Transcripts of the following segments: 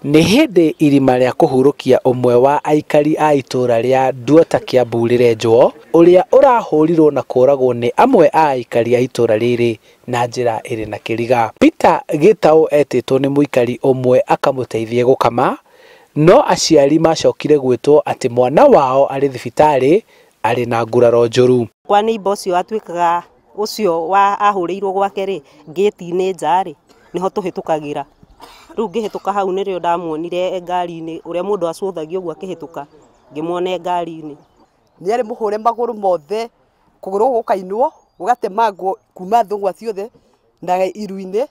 Nĩ hĩndĩ irima rĩa kũhurũkia ũmwe wa aikari a itũra rĩa Nduota Kiambu rĩrenjwo, ũrĩa ũrahũrirwo na kũragwo nĩ amwe a aikari a itũra rĩrĩ na njĩra ĩrĩ na kĩriga. Peter Gĩtaũ etĩtwo nĩ mũikari ũmwe akamũteithie gũkama, no aciari macokire gwĩtwo atĩ mwana wao arĩ thibitarĩ arĩ na nguraro njũru. Kwa neighbor ũcio atuĩkaga ũcio wa ahũrĩirwo gwake rĩ, ngĩti-inĩ nja rĩ, nĩho tũhĩtũkagĩra. Rĩu ngĩhĩtũka hau nĩrĩo ndamuonire ngari-inĩ, ũrĩa mũndũ acũthagio ũguo akĩhĩtũka, ngĩmuona e ngari-inĩ. Nĩ arĩ mũhũre magũrũ mothe, kũgũrũ gũkainwo, gũgatemangwo kuma thũng'wa ciothe na iru-inĩ,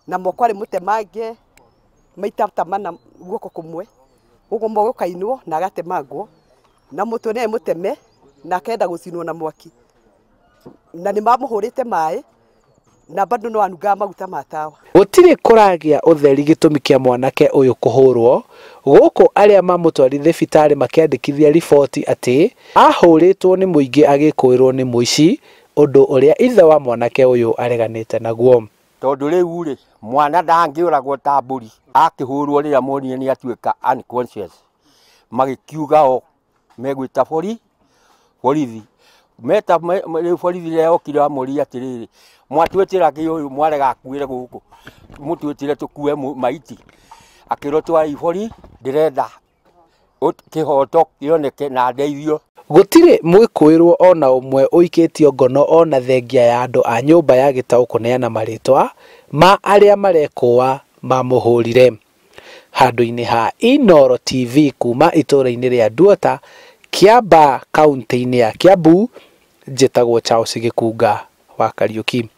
na moko arĩ mũtemange maita ta mana guoko kũmwe, gũkũ gũkainwo na agatemangwo, na mũtwe nĩ mũteme na akenda gũcinwo na mwaki. Na nĩ mamũhũrĩte maĩ na bado no anungaga maguta ma tawa. Gũtirĩ kũragĩa ũtheri gĩtũmi kĩa mwanake ũyũ kũhũrwo, gũkũ arĩa mamũtwarire thibitarĩ makĩandĩkithia riboti atĩ ahũrĩtwo nĩ mũingĩ agĩkũĩrwo nĩ mũici, ũndũ ũrĩa ithe wa mwanake ũyũ areganĩte naguo. Tondũ rĩu rĩ, mwana ndangĩũragwo ta mbũri, akĩhũrwo rĩrĩa monire nĩ atuĩka unconscious, magĩkiuga o megwĩta borithi. Meta rĩu borithi rĩrĩa yokire amũria atĩrĩrĩ, mwatwĩtĩra kĩ ũyũ mwarega akuĩre gũkũ, mũtwĩtĩre tũkue maiti. Akĩrwo twai bori, ndĩrenda kĩhoto kĩoneke na ndeithio. Gũtirĩ mwĩkũĩrwo ona ũmwe ũikĩtio ngono ona thengia ya andũ a nyũmba ya Gĩtaũ kũneana marĩtwa ma arĩa marekũa mamũhũrire. Handũ-inĩ ha Inooro TV kuma itũra-inĩ rĩa Nduota, Kiambaa, kaunti-inĩ ya Kiambu, njĩtagwo Charles Gĩkunga wa Kariũki.